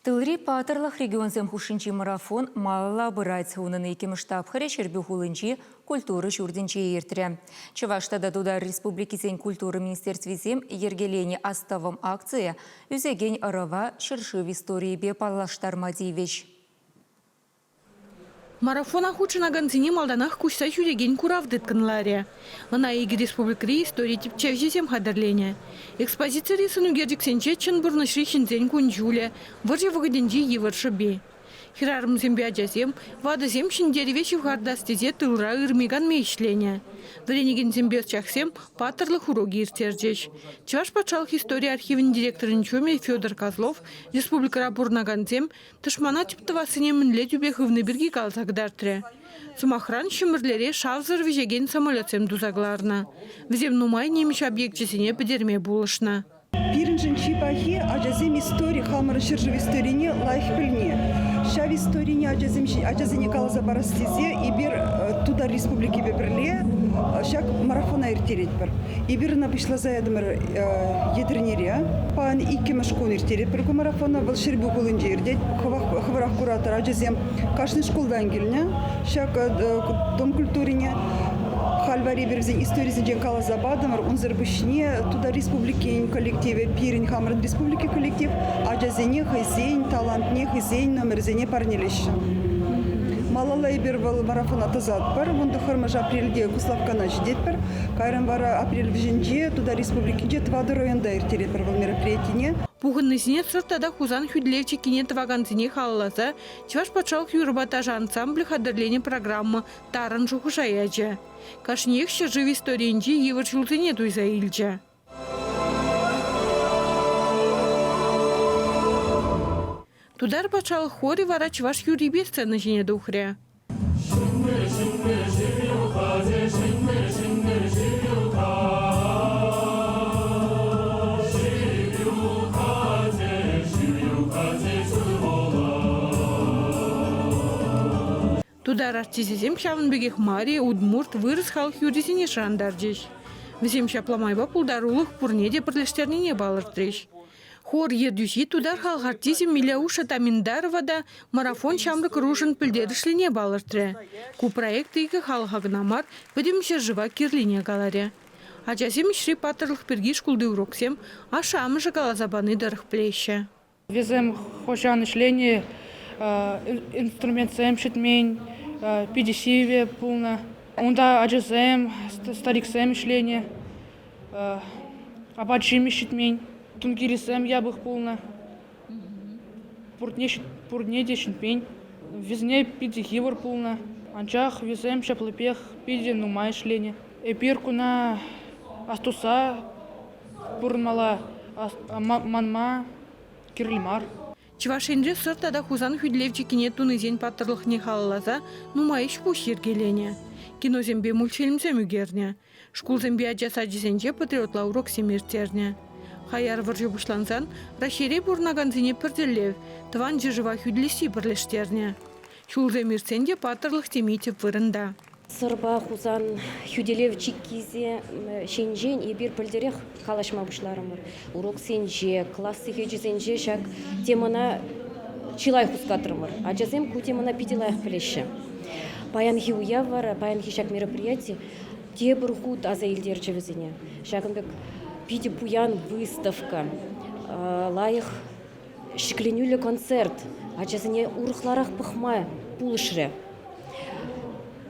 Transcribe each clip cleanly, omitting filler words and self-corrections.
Тылри паттӑрлӑх регионсем хушшинчи марафон малалла пырать. Унӑн иккӗмӗш тапхӑрӗ Ҫӗрпӳ хулинчи культура ҫуртӗнче иртрӗ. Чӑваш тата Тутар Республикисен культура министерствисем йӗркеленӗ Астӑвӑм акцийӗ ӳсекен ӑрӑва ҫӗршыв историйӗпе паллаштарма тивӗҫ. Марафона хутшӑнакансене малтанах куҫса ҫӳрекен курав тыткӑнларӗ. Ӑна икӗ республикӑри истори тӗпчевҫисем хатӗрленӗ. Экспозицири сӑнӳкерчӗксенче чӑн пурнӑҫри ҫынсен кун-ҫулӗ, вӑрҫӑ вӑхӑтӗнчи йывӑр шӑпи. Хӗрарӑмсемпе ачасем, ватӑсем ҫӗнтерӗве ҫывхартас тесе тылра ырми-канми ӗҫленӗ. Вӗренекенсемпе ӑсчахсем паттӑрлӑх урокӗ ирттерчӗҫ. Чӑваш патшалӑх истори архивӗн директорӗн ҫумӗ Федор Козлов республикӑра пурӑнакансем Тӑшмана тӗп тӑвассине мӗнле тӳпе хывни пирки каласа кӑтартрӗ. Сӑмахран, Ҫӗмӗрлере шавсӑр вӗҫекен самолетсем туса кӑларнӑ. Вӗсем нумай нимӗҫ объекчӗсене пӗтерме пулӑшнӑ. Пирӗншӗн чи пахи ачасем истори, хамӑр ҫӗршыв историне лайӑх пӗлни. Ҫав историне ачасем ачасене каласа парас тесе эпир Тутар Республикипе пӗрле ҫак марафона ирттеретпӗр. Эпир ӑна пуҫласа ятӑмӑр Етӗрнере. Паян иккӗмӗш кун ирттеретпӗр ку марафона. Вӑл Ҫӗрпӳ хулинче иртет. Хӑвӑрах куратӑр, ачасем кашни шкултан килнӗ ҫак дом культурине. Халь вара эпир вӗсен историсенчен каласа патӑмӑр. Унсӑр пуҫне Тутар Республикин коллективӗ, пирӗн хамӑрӑн республика коллектив ачасене хӑйсен талантне, хӑйсен номерӗсене парнелеҫҫӗ. Малалла эпир вӑл марафона тӑсатпӑр. 19 апрельте Куславккана ҫитетпӗр. Кайран вара апрель вӗҫӗнче Тутар Республикинче тӑватӑ районта ирттеретпӗр вӑл мероприятине. Пухӑннисене Сӑр тата Хусан хӳтӗлев чиккине тӑвакансене халалласа Чӑваш патшалӑх юрӑпа ташӑ ансамблӗ хатӗрленӗ программа тарӑн шухӑша ячӗ. Кашниех ҫӗршыв историйӗнчи йывӑр ҫулсене туйса илчӗ. Тутар патшалӑх хорӗ вара чӑваш юррипе сцена ҫине тухрӗ. Тутар артисчӗсем ҫавӑн пекех мари, удмурт, вырӑс халӑх юррисене шӑрантарчӗҫ. Вӗсем ҫапла майпа пултарулӑх пурне те пӗрлештернине палӑртрӗҫ. Хор ертӳҫи тутар халӑх артисчӗ Миляуша Таминдарова та марафон ҫамрӑк ӑрушӑн пӗлтерӗшлине палӑртрӗ. Ку проект икӗ халӑха кӑна мар, пӗтӗм ҫӗршыва кирлине каларӗ. Ачасем ӗҫри паттӑрлӑх пирки шкулти уроксем ашшӗ-амӑшӗ каласа пани тӑрӑх пӗлеҫҫӗ. Вӗсем хӑҫан ӗҫленӗ инструментсем ҫитмен, питӗ сивӗ пулнӑ. Унта ачасем, стариксем ӗҫленӗ, апат-ҫимӗҫ ҫитмен, тумтирӗсем япӑх пулнӑ. Пурне те ҫитмен. Вӗсене питӗ йывӑр пулнӑ, анчах вӗсем ҫаплипех питӗ нумай ӗҫленӗ. Эпир куна астуса пурӑнмалла, манма кирлӗ мар. Чӑваш Енре Сӑр тата Хусан хӳтӗлев чиккине тунисен паттӑрлӑхне халалласа нумай ӗҫ-пуҫ йӗркеленӗ. Киносемпе мультфильмсем ӳкернӗ. Шкулсемпе ача сачӗсенче патриотла уроксем ирттернӗ. Хаяр вӑрҫӑ пуҫлансан Раҫҫейре пурӑнакансене пӗр тӗллев – Тӑван ҫӗршыва хӳтӗлесси пӗрлештернӗ. Ҫулсем иртсен те паттӑрлӑх теми тӗп вырӑнта. Сӑрпа Хусан хӳтӗлев чиккисем ҫинчен эпир пӗлтӗрех калаҫма пуҫларӑмӑр. Уроксенче, класс сехечӗсенче ҫак темӑна чылай хускатрӑмӑр. Ачасем ку темӑна питӗ лайӑх пӗлеҫҫӗ. Паянхи уяв вара, паянхи ҫак мероприяти тепӗр хут аса илтерчӗ вӗсене. Ҫакӑн пек питӗ пуян выставка, лайӑх ҫӗкленӳллӗ концерт ачасене урӑхларах пӑхма пулӑшрӗ.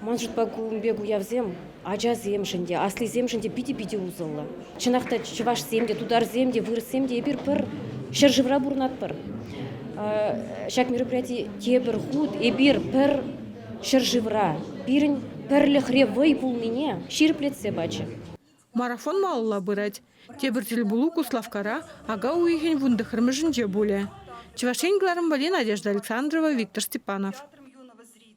Ман шутпа кун пек уявсем ачасемшӗн те, аслисемшӗн те питӗ-питӗ усӑллӑ. Чӑнах та чӑвашсем те, тутарсем те, вырӑссем те эпир пӗр ҫӗршывра пурӑнатпӑр. Ҫак мероприяти тепӗр хут эпир пӗр ҫӗршывра, пирӗн пӗрлӗхре вӑй пулнине ҫирӗплетсе пачӗ. Марафон малалла пырать. Тепӗр тӗлпулу Куславккара ака уйӑхӗн 19-мӗшӗнче пулӗ. Чӑваш Ен кӑларӑм валли Надежда Александрова, Виктор Степанов.